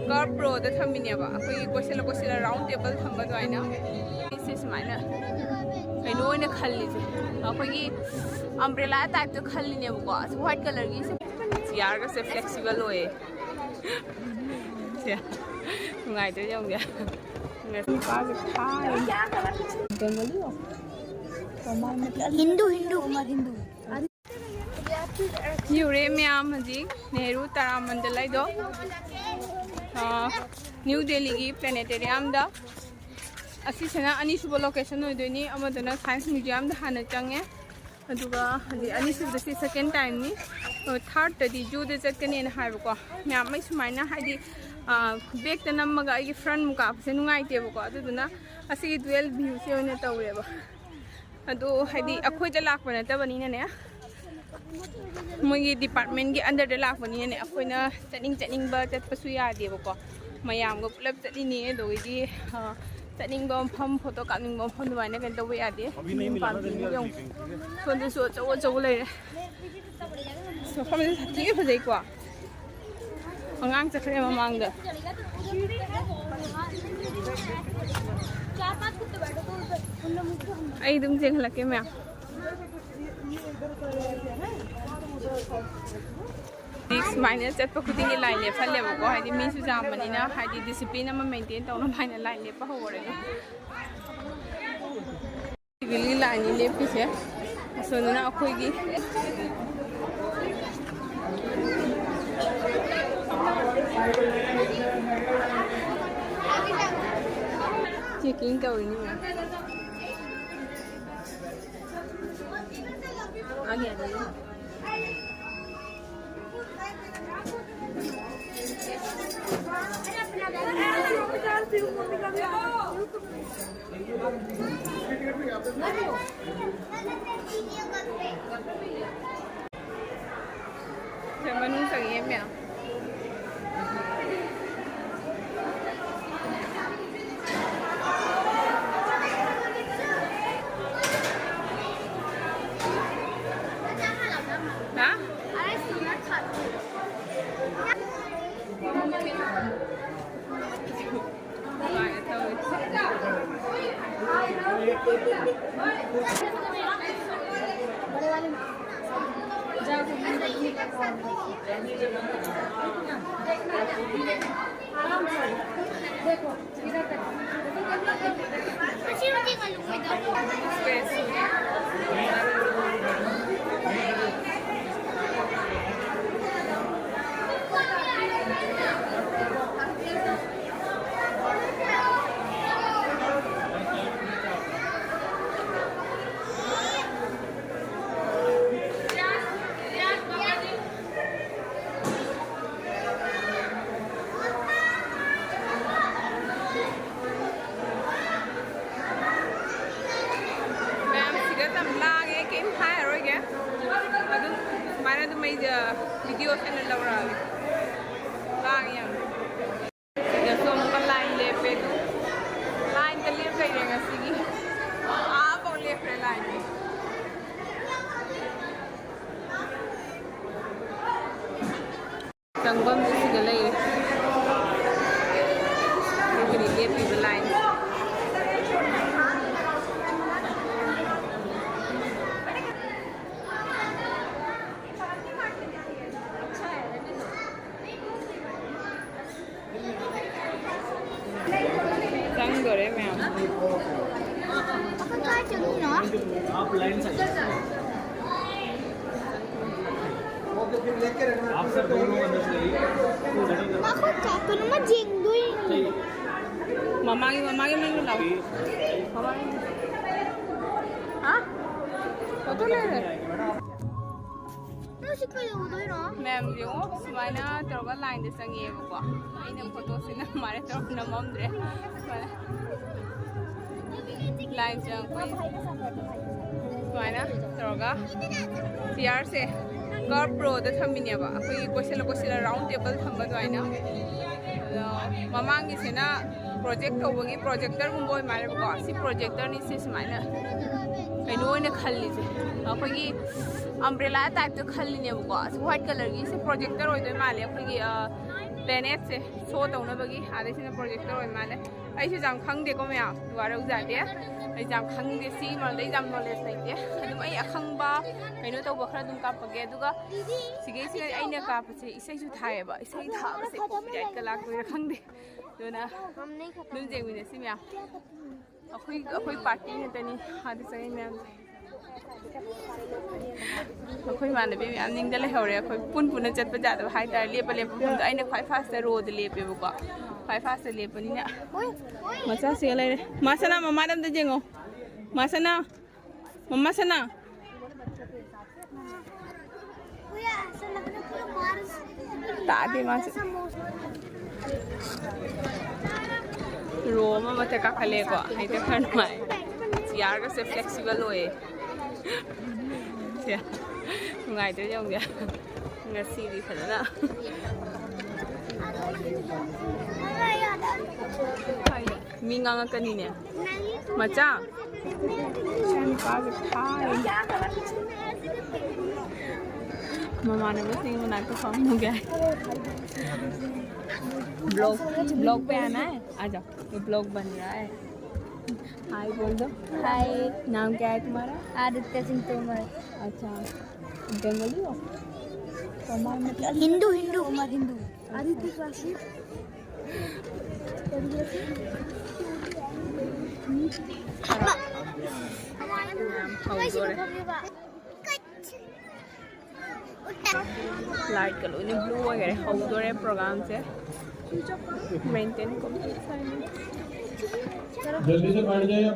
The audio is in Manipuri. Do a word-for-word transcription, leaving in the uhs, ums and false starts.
ꯀꯥꯔꯞ ꯔꯣꯗ ꯊꯝꯃꯤꯅꯦꯕ, ꯑꯩꯈꯣꯏꯒꯤ ꯀꯣꯏꯁꯤꯜꯂ ꯀꯣꯏꯁꯤꯜꯂ ꯔꯥꯎꯟ ꯇꯦꯕꯜ ꯊꯝꯕ ꯑꯗꯨꯃꯥꯏꯅ꯫ ꯑꯩꯁꯦ ꯁꯨꯃꯥꯏꯅ ꯀꯩꯅꯣ ꯑꯣꯏꯅ ꯈꯜꯂꯤꯁꯦ, ꯑꯩꯈꯣꯏꯒꯤ ꯑꯝꯕ꯭ꯔꯦꯂꯥ ꯇꯥꯏꯞꯇ ꯈꯜꯂꯤꯅꯦꯕꯀꯣ꯫ ꯑꯁ, ꯋꯥꯏꯠ ꯀꯂꯔꯒꯤꯁꯦ ꯆꯤꯌꯥꯔꯒꯁꯦ ꯐ꯭ꯂꯦꯛꯁꯤꯕꯜ ꯑꯣꯏꯌꯦ꯫ ꯁꯦ, ꯅꯨꯡꯉꯥꯏꯗꯣꯏ ꯌꯦꯡꯒꯦ꯫ ꯅꯨꯄꯥꯁꯦ ꯐꯥꯔꯦ꯫ ꯍꯤꯟꯗꯨ, ꯍꯤꯟꯗꯨ꯫ ꯌꯧꯔꯦ ꯃꯌꯥꯝ, ꯍꯧꯖꯤꯛ ꯅꯦꯍꯔꯨ ꯇꯔꯥꯃꯟꯗ ꯂꯩꯗꯣ꯫ ꯑꯥ, ꯅ꯭ꯌꯨ ꯗꯦꯜꯂꯤꯒꯤ ꯄ꯭ꯂꯦꯅꯦꯇꯦꯔꯤꯌꯝꯗ꯫ ꯑꯁꯤꯁꯤꯅ ꯑꯅꯤꯁꯨꯕ ꯂꯣꯀꯦꯁꯟ ꯑꯣꯏꯗꯣꯏꯅꯤ, ꯑꯃꯗꯨꯅ ꯁꯥꯏꯟꯁ ꯃ꯭ꯌꯨꯖꯤꯌꯝꯗ ꯍꯥꯟꯅ ꯆꯪꯉꯦ, ꯑꯗꯨꯒ ꯍꯧꯖꯤꯛ ꯑꯅꯤꯁꯨꯕꯗ ꯁꯤ ꯁꯦꯀꯦꯟ ꯇꯥꯏꯝꯅꯤ꯫ ꯊꯥꯔꯠꯇꯗꯤ ꯖꯨꯗ ꯆꯠꯀꯅꯦꯅ ꯍꯥꯏꯕꯀꯣ꯫ ꯃꯌꯥꯝ ꯑꯩ ꯁꯨꯃꯥꯏꯅ ꯍꯥꯏꯗꯤ, ꯑꯥ, ꯕꯦꯛꯇ ꯅꯝꯃꯒ ꯑꯩꯒꯤ ꯐ꯭ꯔꯟꯃꯨꯛ ꯀꯥꯞꯄꯁꯦ ꯅꯨꯡꯉꯥꯏꯇꯦꯕꯀꯣ, ꯑꯗꯨꯗꯨꯅ ꯑꯁꯤꯒꯤ ꯗꯨꯋꯦꯜ ꯚ꯭ꯌꯨꯁꯦ ꯑꯣꯏꯅ ꯇꯧꯔꯦꯕ꯫ ꯑꯗꯣ ꯍꯥꯏꯗꯤ ꯑꯩꯈꯣꯏꯗ ꯂꯥꯛꯄ ꯅꯠꯇꯕꯅꯤꯅꯅꯦ, ꯃꯣꯏꯒꯤ ꯗꯤꯄꯥꯔꯠꯃꯦꯟꯒꯤ ꯑꯟꯗꯔꯗ ꯂꯥꯛꯄꯅꯤꯅꯅꯦ, ꯑꯩꯈꯣꯏꯅ ꯆꯠꯅꯤꯡ ꯆꯠꯅꯤꯡꯕ ꯆꯠꯄꯁꯨ ꯌꯥꯗꯦꯕꯀꯣ꯫ ꯃꯌꯥꯝꯒ ꯄꯨꯂꯞ ꯆꯠꯂꯤꯅꯦ, ꯑꯗꯨꯒꯤꯗꯤ, ꯑ, ꯆꯠꯅꯤꯡꯕ ꯃꯐꯝ, ꯐꯣꯇꯣ ꯀꯥꯞꯅꯤꯡꯕ ꯃꯐꯝ ꯑꯗꯨꯃꯥꯏꯅ ꯀꯩꯅꯣ ꯇꯧꯕ ꯌꯥꯗꯦ꯫ ꯃꯤ ꯄꯥꯝꯕꯤꯅ ꯌꯦꯡꯉꯨ꯫ ꯁꯣꯝꯗꯁꯨ ꯑꯆꯧ ꯑꯆꯧꯕ ꯂꯩꯔꯦ꯫ ꯃꯐꯝꯁꯦ ꯁꯥꯊꯤꯅ ꯐꯖꯩꯀꯣ꯫ ꯑꯉꯥꯡ ꯆꯠꯈ꯭ꯔꯦ ꯃꯃꯥꯡꯗ꯫ ꯑꯩ ꯑꯗꯨꯝ ꯆꯦꯟꯈꯠꯂꯛꯀꯦ ꯃꯌꯥꯝ꯫ ꯁꯨꯃꯥꯏꯅ ꯆꯠꯄ ꯈꯨꯗꯤꯡꯒꯤ ꯂꯥꯏꯟ ꯂꯦꯞꯍꯜꯂꯦꯕꯀꯣ, ꯍꯥꯏꯗꯤ ꯃꯤꯁꯨ ꯌꯥꯝꯕꯅꯤꯅ, ꯍꯥꯏꯗꯤ ꯗꯤꯁꯤꯄ꯭ꯂꯤꯟ ꯑꯃ ꯃꯦꯟꯇꯦꯟ ꯇꯧꯅꯕ ꯍꯥꯏꯅ ꯂꯥꯏꯟ ꯂꯦꯞꯄ ꯍꯧꯔꯦ꯫ ꯁꯤꯚꯤꯜꯒꯤ ꯂꯥꯏꯟꯅꯤ ꯂꯦꯞꯄꯤꯁꯦ꯫ ꯑꯁꯣꯝꯗꯅ ꯑꯩꯈꯣꯏꯒꯤ ꯆꯦꯀꯤꯡ ꯇꯧꯔꯤꯅꯤ ꯃꯌꯥꯝ꯫ ꯁꯦ, ꯃꯅꯨꯡ ꯆꯪꯉꯛꯑꯦ ꯃꯌꯥꯝ꯫ ꯍꯥ? ꯃꯌꯥꯝ ꯁꯤꯗ ꯌꯥꯝ ꯂꯥꯡꯉꯦ, ꯀꯩꯝ ꯍꯥꯏꯔꯔꯣꯏꯒꯦ꯫ ꯑꯗꯨꯝ ꯁꯨꯃꯥꯏꯅ ꯑꯗꯨꯝ ꯑꯩ video ꯁꯦ ꯑꯣꯏꯅ ꯂꯧꯔꯛꯑꯒꯦ꯫ ꯂꯥꯡꯉꯦ ꯌꯥꯝ꯫ ꯁꯤꯗꯁꯨ ꯑꯃꯨꯛꯀ line ꯂꯦꯞꯄꯦ꯫ ꯑꯗꯨ line ꯗ ꯂꯦꯞ ꯂꯩꯔꯦ ꯉꯁꯤꯒꯤ꯫ ꯑꯥꯐꯥꯎ ꯂꯦꯞꯈ꯭ꯔꯦ line ꯗꯤ꯫ ꯆꯪꯐꯝꯁꯦ ꯁꯤꯗ ꯂꯩꯔꯦ꯫ ꯑꯗꯨꯒꯤꯅꯤ ꯂꯦꯞꯄꯤꯕ line꯫ ꯆꯪꯗꯣꯔꯦ ꯃꯌꯥꯝ꯫ ꯑꯩꯈꯣꯏ ꯀꯥꯏ ꯆꯠꯂꯨꯏꯅꯣ? ꯉꯥꯏꯈꯣ, ꯀꯩꯅꯣꯝꯃ ꯌꯦꯡꯗꯣꯏꯅꯤ꯫ ꯃꯃꯥꯒꯤ, ꯃꯃꯥꯒꯤ ꯃꯅꯤꯡꯗ ꯂꯥꯛꯑꯣ꯫ ꯃꯃꯥꯒꯤ꯫ ꯍꯥ? ꯐꯣꯇꯣ ꯂꯩꯔꯦ꯫ ꯅꯪ ꯁꯤ ꯀꯩꯗꯧꯗꯣꯏꯅꯣ? ꯃꯌꯥꯝ ꯌꯦꯡꯉꯣ, ꯁꯨꯃꯥꯏꯅ ꯇꯧꯔꯒ line ꯗ ꯆꯪꯉꯛꯑꯦꯕꯀꯣ꯫ ꯑꯩꯅ ꯐꯣꯇꯣꯁꯤꯅ ꯃꯥꯅ ꯇꯧꯔꯒ ꯅꯝꯃꯝꯗ꯭ꯔꯦ꯫ ꯁꯨꯃꯥꯏꯅ line ꯆꯪꯉꯛꯄꯩ ꯁꯨꯃꯥꯏꯅ ꯇꯧꯔꯒ chair ꯁꯦ Curve Pro ꯗ ꯊꯝꯃꯤꯅꯦꯕ, ꯑꯩꯈꯣꯏꯒꯤ ꯀꯣꯏꯁꯤꯜꯂ ꯀꯣꯏꯁꯤꯜꯂ round table ꯊꯝꯕ ꯑꯗꯨꯃꯥꯏꯅ꯫ ꯑꯗꯣ ꯃꯃꯥꯡꯒꯤꯁꯤꯅ project ꯇꯧꯕꯒꯤ projector ꯒꯨꯝꯕ ꯑꯣꯏ ꯃꯥꯜꯂꯦꯕꯀꯣ꯫ ꯁꯤ projector ꯅꯤ, ꯁꯤ ꯁꯨꯃꯥꯏꯅ ꯀꯩꯅꯣ ꯑꯣꯏꯅ ꯈꯜꯂꯤꯁꯦ, ꯑꯩꯈꯣꯏꯒꯤ umbrella type ꯇ ꯈꯜꯂꯤꯅꯦꯕꯀꯣ꯫ ꯑꯁꯤ white colour ꯒꯤ ꯁꯤ projector ꯑꯣꯏꯗꯣꯏ ꯃꯥꯜꯂꯦ꯫ ꯑꯩꯈꯣꯏꯒꯤ, ꯑ, ꯄ꯭ꯂꯦꯅꯦꯠꯁꯦ ꯁꯣ ꯇꯧꯅꯕꯒꯤ ꯑꯥꯗꯩꯁꯤꯅ ꯄ꯭ꯔꯣꯖꯦꯛꯇꯔ ꯑꯣꯏ ꯃꯥꯜꯂꯦ꯫ ꯑꯩꯁꯨ ꯌꯥꯝ ꯈꯪꯗꯦꯀꯣ ꯃꯌꯥꯝ, ꯋꯥꯔꯧꯖꯥꯗꯦ꯫ ꯑꯩ ꯌꯥꯝ ꯈꯪꯗꯦ, ꯁꯤ ꯃꯔꯝꯗ ꯑꯩ ꯌꯥꯝ ꯅꯣꯂꯦꯖ ꯂꯩꯇꯦ꯫ ꯑꯗꯨꯝ ꯑꯩ ꯑꯈꯪꯕ ꯀꯩꯅꯣ ꯇꯧꯕ ꯈꯔ ꯑꯗꯨꯝ ꯀꯥꯞꯄꯒꯦ꯫ ꯑꯗꯨꯒ ꯁꯤꯒꯩꯁꯤꯒ ꯑꯩꯅ ꯀꯥꯞꯄꯁꯦ ꯏꯁꯩꯁꯨ ꯊꯥꯏꯌꯦꯕ꯫ ꯏꯁꯩ ꯊꯥꯕꯁꯦ ꯀꯣꯄꯤꯔꯥꯏꯠꯀ ꯂꯥꯛꯇꯣꯏꯔꯥ ꯈꯪꯗꯦ꯫ ꯑꯗꯨꯅ ꯑꯗꯨꯝ ꯌꯦꯡꯃꯤꯟꯅꯁꯤ ꯃꯌꯥꯝ꯫ ꯑꯩꯈꯣꯏ, ꯑꯩꯈꯣꯏ ꯄꯥꯔꯇꯤ ꯉꯥꯛꯇꯅꯤ ꯑꯥꯗ ꯆꯪꯉꯤ ꯃꯌꯥꯝꯁꯦ꯫ ꯑꯩꯈꯣꯏ ꯏꯃꯥꯟꯅꯕꯤ ꯃꯌꯥꯝ ꯅꯤꯡꯗ ꯂꯩꯍꯧꯔꯦ꯫ ꯑꯩꯈꯣꯏ ꯄꯨꯟ ꯄꯨꯟꯅ ꯆꯠꯄ ꯌꯥꯗꯕ ꯍꯥꯏꯇꯥꯔꯦ꯫ ꯂꯦꯞꯄ ꯂꯦꯞꯄ ꯃꯐꯝꯗꯣ ꯑꯩꯅ ꯈ꯭ꯋꯥꯏ ꯐꯥꯔꯁꯇ ꯔꯣꯗ ꯂꯦꯞꯄꯦꯕꯀꯣ꯫ ꯈ꯭ꯋꯥꯏ ꯐꯥꯔꯁꯇ ꯂꯦꯞꯄꯅꯤꯅ ꯃꯆꯥꯁꯤꯒ ꯂꯩꯔꯦ꯫ ꯃꯥꯁꯅꯥ, ꯃꯃꯥꯗ ꯑꯝꯇ ꯌꯦꯡꯉꯣ꯫ ꯃꯥꯁꯅꯥ, ꯃꯃꯥꯁꯅꯥ꯫ ꯇꯥꯗꯦ ꯃꯥꯁꯨ꯫ ꯔꯣ ꯑꯃ ꯃꯊꯛ ꯀꯥꯈꯠꯂꯦꯀꯣ꯫ ꯍꯦꯛꯇ ꯈꯔ ꯅꯨꯡꯉꯥꯏ꯫ ꯆꯤꯌꯥꯔꯒꯁꯦ ꯐ꯭ꯂꯦꯛꯁꯤꯕꯜ ꯑꯣꯏꯌꯦ꯫ ꯁꯦ, ꯅꯨꯡꯉꯥꯏꯇ꯭ꯔꯦ ꯌꯦꯡꯉꯨꯁꯦ꯫ ꯉꯁꯤꯗꯤ ꯐꯖꯅ ꯃꯤ ꯉꯥꯡꯉꯛꯀꯅꯤꯅꯦ꯫ ꯃꯆꯥ꯫ ꯏꯆꯥꯅꯨꯄꯥꯁꯦ ꯐꯥꯔꯦ꯫ ꯃꯃꯥꯟꯅꯕꯁꯤꯡ ꯃꯅꯥꯛꯇ ꯐꯝꯃꯨꯒꯦ꯫ ब्लॉग, ब्लॉग पे आना है? आ जाओ, ये ब्लॉग बन रहा है। हाय बोल दो। हाय। नाम क्या है तुम्हारा? आदित्य सिंह तोमर। अच्छा, बंगाली हो? तोमर मतलब? हिंदू, हिंदू। तोमर हिंदू। आदित्य क्लास। ꯂꯥꯏꯠꯀ ꯂꯣꯏꯅ ꯕ꯭ꯂꯨ ꯑꯣꯏꯈꯔꯦ꯫ ꯍꯧꯗꯣꯔꯦ ꯄ꯭ꯔꯣꯒꯥꯝꯁꯦ꯫ ꯃꯦꯟꯇꯦꯟ ꯀꯣꯝꯄ꯭ꯂꯤꯠ ꯁꯥꯏꯅꯤ꯫ जल्दी से बैठ जाइए।